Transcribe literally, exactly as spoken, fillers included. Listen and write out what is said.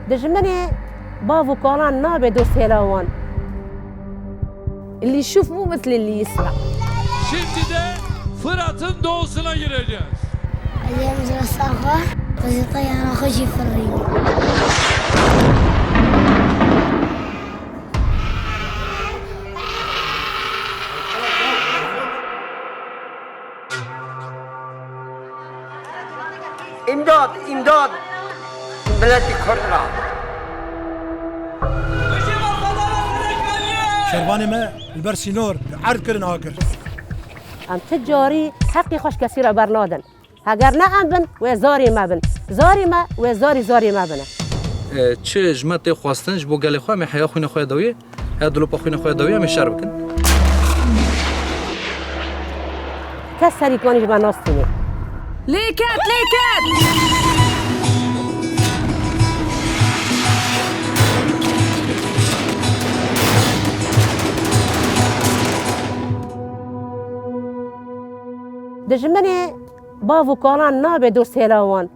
Dijminê bav û kalan nabe dost hêla wan. Li şuf mu mislê li yisra. Şimdi de Fırat'ın doğusuna gireceğiz. Elê em ji resa xwe, qizê teyara xwe jî firî. Îmdad, îmdad miletî Kurd ra. Şervanê me li ber sînor erd kirin agir. Em ti carî heqê xwe ji kesî re bernadin. Heger ne em bin, wê zarê me bin. Zarê me, wê zarî zarê me bine. E, çi ji me tê xwestin, ji bo gelê xwe, em ê heya xwîna xwe ya dawiyê, heya dilopa xwîna xwe ya dawiyê, em ê şer bikin. Kes serî kanî ji me nastînê. Lê ket, lê ket! Dijminê bav û kalan nabe dost hêla wan.